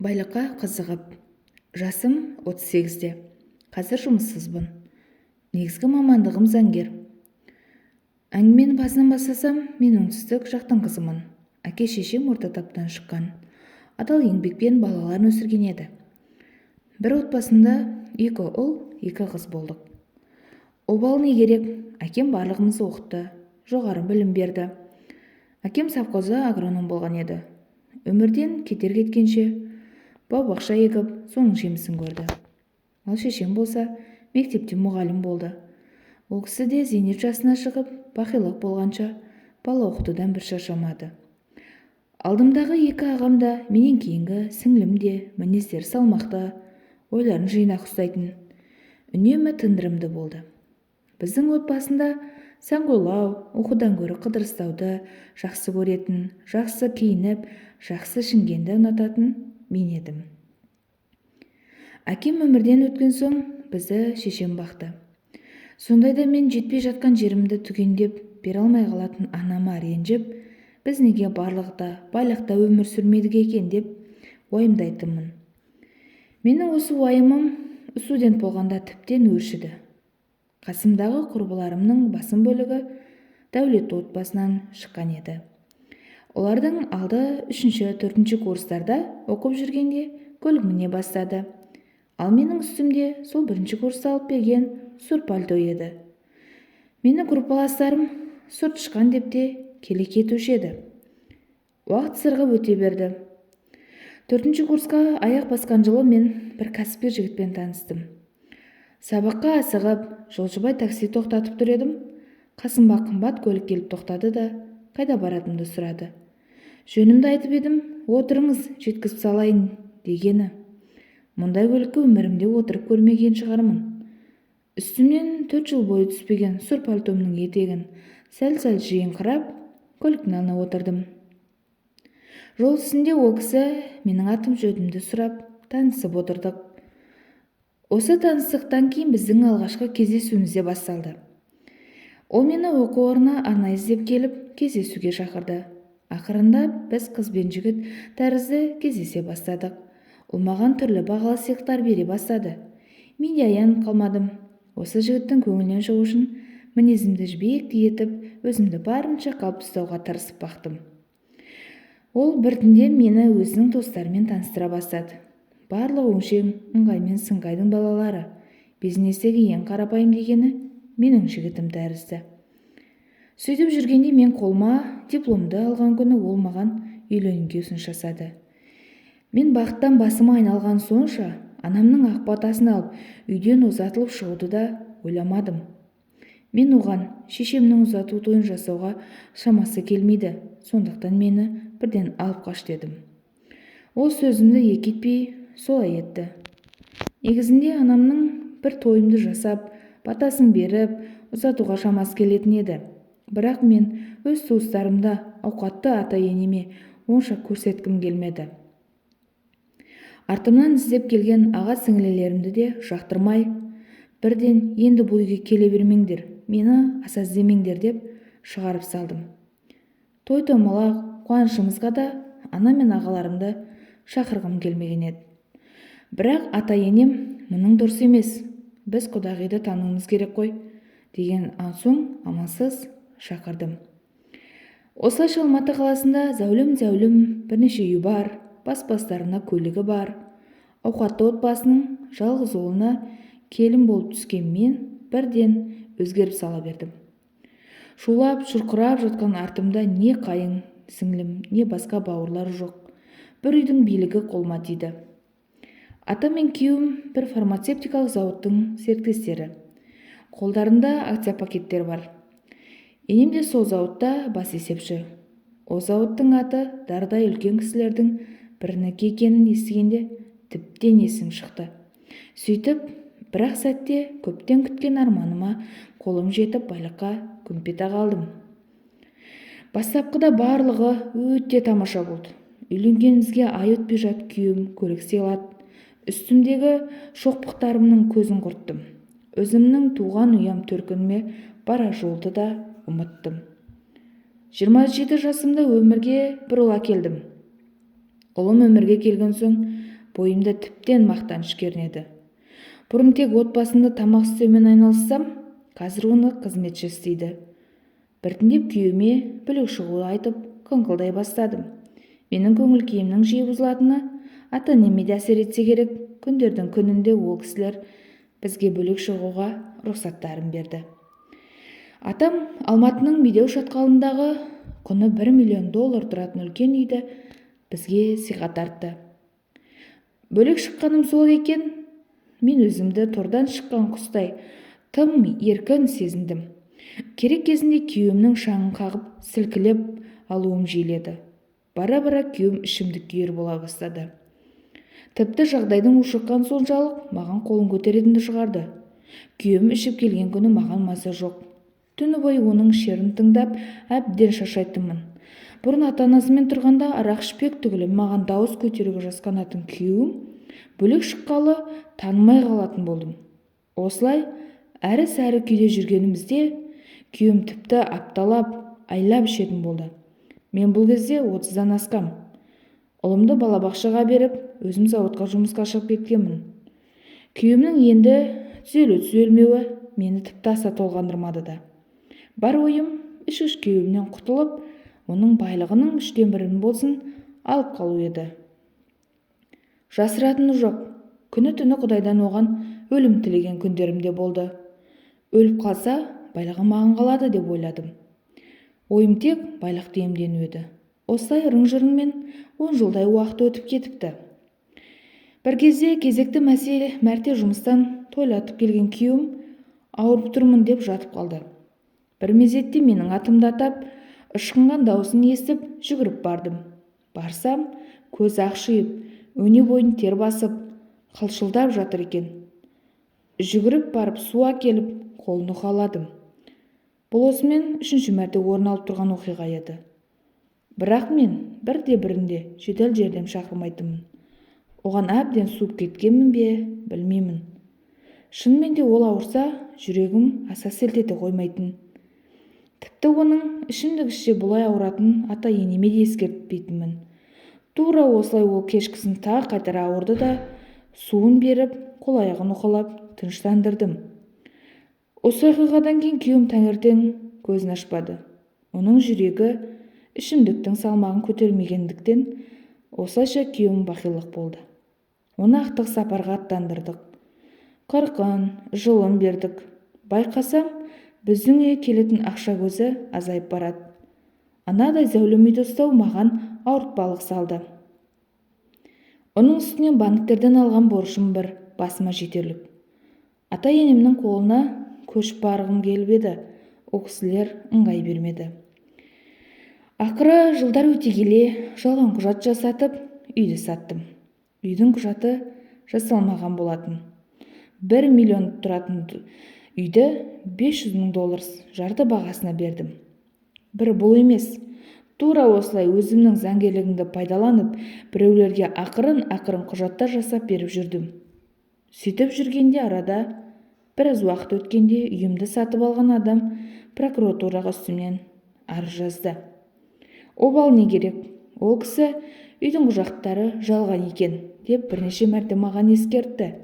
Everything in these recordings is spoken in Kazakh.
Байлыққа қызығып. Жасым 38-де. Қазір жұмыссызбын. Негізгі мамандығым заңгер. Әңгімені басынан бастасам, мен оңтүстік жақтың қызымын. Әке-шешем орта таптан шыққан. Адал еңбекпен балаларын өсірген еді. Бір отбасында 2 ұл, 2 қыз болдық. Обал не керек, әкем барлығымызды оқытты, жоғары білім берді. Әкем совхозда агроном болған еді. Өмірден кетер кеткенше бау-бақша егіп, соның жемісін көрді. Ал шешем болса, мектепте мұғалім болды. Ол кісі де зейнет жасына шығып, бақилық болғанша бала оқытудан бір шаршамады. Алдымдағы 2 ағам да, менен кейінгі сіңлім де мінездері салмақты, ойларын жинақ ұстайтын, үнемі тындырымды болды. Біздің отбасында сәнқойлау, оқудан гөрі қыдырыстауды жақсы көретін, жақсы киініп, жақсы ішінгенді ұнататын мен едім. Әкем өмірден өткен соң бізді шешем бақты. Сондайда мен жетпей жатқан жерімді түгендеп бере алмай қалатын анама ренжіп, біз неге барлықта, байлықта өмір сүрмедік екен деп уайымдайтынмын. Менің осы уайымым студент болғанда тіптен өршіді. Қасымдағы құрбыларымның басым бөлігі дәулетті отбасынан шыққан еді. Олардың алды 3-4 курстарда оқып жүргенде көлік міне бастады. Ал менің үстімде сол 1 курста алып берген сұр пальто еді. Мені группаластарым сұр тышқан деп те келеке етуші еді. Уақыт сырғып өте берді. 4 курсқа аяқ басқан жылы мен бір кәсіпкер жігітпен таныстым. Сабаққа асығып, жолшыбай такси тоқтатып тұр едім. Қасыма қымбат көлік келіп тоқтады да, қайда баратынымды сұрады. Жөнімді айтып едім, отырыңыз, жеткізіп салайын дегені. Мұндай көлікке өмірімде отырып көрмеген шығармын. Үстімнен 4 жыл бойы түспеген сұр пальтомның етегін сәл-сәл жиынқырап, көліктің алдына отырдым. Жол үстінде ол кісі менің атым жөнімді сұрап, танысып отырдық. Осы таныстықтан кейін біздің алғашқы кездесуіміз де басталды. Ол мені оқу орнына арнайы іздеп келіп, кездесуге шақырды. Ақырында біз қыз бен жігіт тәрізді кездесе бастадық. Ол маған түрлі бағалы сыйлықтар бере бастады. Мен де аянып қалмадым. Осы жігіттің көңілінен шығу үшін мінезімді жібектей етіп, өзімді барынша қалып ұстауға тырысып бақтым. Ол біртіндеп мені өзінің достарымен таныстыра бастады. Барлық өңшең ыңғай мен сыңғайдың балалары, бизнестегі ең қарапайым дегені менің жігітім тәрізді. Сөйтіп жүргенде мен қолыма дипломды алған күні ол маған үйленуге ұсыныс жасады. Мен бақыттан басыма айналған сонша, анамның ақ батасын алып, үйден ұзатылып шығуды да ойламадым. Мен оған шешемнің ұзату тойын жасауға шамасы келмейді, сондықтан мені бірден алып қаш дедім. Ол сөзімді екі етпей солай етті. Негізінде анамның бір тойымды жасап, батасын беріп, ұзатуға шамасы келетін еді. Бірақ мен өз туыстарымда ауқатты ата-енеме онша көрсеткім келмеді. Артымнан іздеп келген аға сіңлілерімді де жақтырмай, бірден енді бұл үйге келе бермеңдер, мені аса іздемеңдер деп шығарып салдым. Той томалақ қуанышымызға да ана мен ағаларымды шақырғым келмеген еді. Бірақ ата-енем мұның дұрыс емес, біз құдағиды тануымыз керек қой деген соң амалсыз шақырдым. Осылайша Алматы қаласында зәулім-зәулім бірнеше үй бар, бас-бастарына көлігі бар, ауқатты отбасының жалғыз ұлына келін болып түскен мен бірден өзгеріп сала бердім. Шулап, шұрқырап жатқан артымда не қайың сіңлім, не басқа бауырлар жоқ. Бір үйдің билігі қолыма тиді. Атам мен күйеуім бір фармацевтикалық зауыттың серіктестері. Қолдарында акция пакеттер бар. Енем де сол зауытта бас есепші. Ол зауыттың аты дардай үлкен кісілердің бірінікі екенін естігенде тіптен есім шықты. Сөйтіп, бірақ сәтте көптен күткен арманыма қолым жетіп байлыққа күмп ете қалдым. Бастапқыда барлығы өте тамаша болды. Үйленгенімізге ай өтпей жатып күйеуім көлік сыйлады. Үстімдегі шоқпықтарымның көзін құрттым. Өзімнің туған ұям төркініме бара жолды да ұмыттым. 27 жасымда өмірге бір ұл әкелдім. Ұлым өмірге келген соң Бойымды тіптен мақтаныш кернеді. Бұрын тек отбасында тамақ істеумен айналыссам, қазір оны қызметші істейді. Біртіндеп күйеуіме бөлек шығуды айтып, қыңқылдай бастадым. Менің көңіл күйімнің жиі бұзылатыны ата-енеме де әсер етсе керек. Күндердің күнінде ол кісілер бізге бөлек шығуға рұқсаттарын берді. Атам Алматының Медеу шатқалындағы құны 1 миллион доллар тұратын үлкен үйді бізге сыйға тартты. Бөлек шыққаным сол екен, мен өзімді тордан шыққан құстай тым еркін сезіндім. Керек кезінде күйеуімнің шаңын қағып, сілкілеп алуым жиіледі. Бара-бара күйеуім ішімдік күйер бола бастады. Тіпті жағдайдың ушыққан соншалық маған қолын көтеретінді шығарды. Күйеуім ішіп келген күні маған маза жоқ. Түні бойы оның шерін тыңдап, әбден шаршайтынмын. Бұрын ата-анасымен тұрғанда арақ ішпек түгілі маған дауыс көтеруге жасқанатын күйеуім бөлек шыққалы танымай қалатын болдым. Осылай әрі-сәрі күйде жүргенімізде күйеуім тіпті апталап, айлап ішетін болды. Мен бұл кезде 30-дан асқам. Ұлымды балабақшаға беріп, өзім зауытқа жұмысқа шығып кеткенмін. Күйеуімнің енді түзелу-түзелмеуі мені тіпті аса толғандырмады да. Бар ойым ішкіш күйеуімнен құтылып, оның байлығының 1/3 болсын алып қалу еді. Жасыратыны жоқ, күні-түні Құдайдан оған өлім тілеген күндерім де болды. Өліп қалса, байлығы маған қалады деп ойладым. Ойым тек байлықты иемдену еді. Осылай ырың-жырыңмен 10 жылдай уақыт өтіп кетіпті. Бір кезде кезекті мәрте жұмыстан тойлатып келген күйеуім ауырып тұрмын деп жатып қалды. Бір мезетте менің атымды атап, ышқынған даусын естіп, жүгіріп бардым. Барсам, көзі ақшиып, өне бойын тер басып, қылшылдап жатыр екен. Жүгіріп барып су әкеліп, қолын уқаладым. Бұл осымен 3-ші мәрте орын алып тұрған оқиға еді. Бірақ мен бірде-бірінде жедел жәрдем шақырмайтынмын. Оған әбден суып кеткенмін бе, білмеймін. Шынымен де ол ауырса, жүрегім аса селт ете қоймайтын. Тіпті оның ішімдік ішсе бұлай ауыратын ата-енеме де ескертпейтінмін. Тура осылай ол кешкісін тағы қайтара ауырды да, суын беріп, қол-аяғын уқалап, тыныштандырдым. Осы оқиғадан кейін күйеуім таңертең көзін ашпады. Оның жүрегі ішімдіктің салмағын көтермегендіктен осылайша күйеуім бақилық болды. Оны ақтық сапарға аттандырдық. Қырқын, жылын бердік. Байқасам, біздің үйге келетін ақша көзі азайып барады. Анадай зәулім үйді ұстау маған ауыртпалық салды. Оның үстінен банктерден алған борышым бір басыма жетерлік. Ата-енемнің қолына көшіп барғым келіп еді, ол кісілер ыңғай бермеді. Ақыры жылдар өте келе жалған құжат жасатып, үйді саттым. Үйдің құжаты жасалмаған болатын. 1 миллион тұратын үйді 500 мың доллар жарты бағасына бердім. Бір бұл емес, тура осылай өзімнің заңгерлігімді пайдаланып, біреулерге ақырын-ақырын құжаттар жасап беріп жүрдім. Сөйтіп жүргенде арада біраз уақыт өткенде үйімді сатып алған адам прокуратураға үстімнен арыз жазды. Обал не керек, ол кісі үйдің құжаттары жалған екен деп бірнеше мәрте маған ескертті.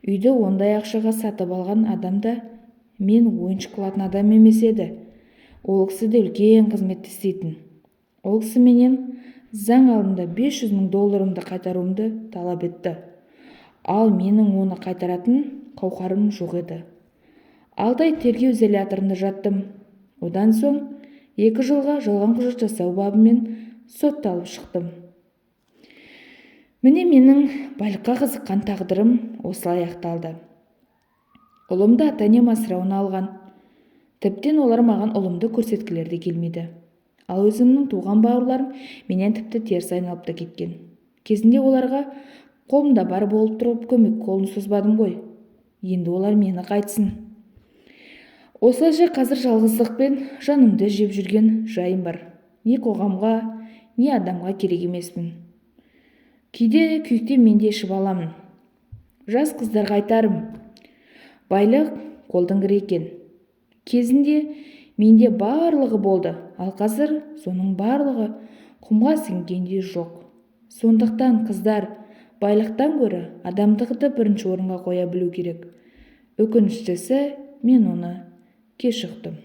Үйді ондай ақшаға сатып алған адам да мен ойыншық қылатын адам емес еді. Ол кісі де үлкен қызметте істейтін. Ол кісі менен заң алдында 500 мың долларымды қайтаруымды талап етті. Ал менің оны қайтаратын қауқарым жоқ еді. 6 ай тергеу изоляторында жаттым. Одан соң 2 жылға жалған құжат жасау бабымен сотталып шықтым. Міне менің байлыққа қызыққан тағдырым осылай аяқталды. Ұлымды ата-енем асырауына алған. Тіптен олар маған ұлымды көрсеткілері де келмейді. Ал өзімнің туған бауырларым менен тіпті теріс айналып та кеткен. Кезінде оларға қолымда бар болып тұрып көмек қолын созбадым ғой. Енді олар мені қайтсын. Осылайша қазір жалғыздықпен жанымды жеп жүрген жайым бар. Не қоғамға, не адамға керек емеспін. Кейде күйікте мен де ішіп аламын. Жас қыздарға айтарым, байлық қолдың кірі екен. Кезінде менде барлығы болды, ал қазір соның барлығы құмға сіңгендей жоқ. Сондықтан қыздар, Байлықтан гөрі адамдықты бірінші орынға қоя білу керек. Өкініштісі, мен оны кеш ұқтым.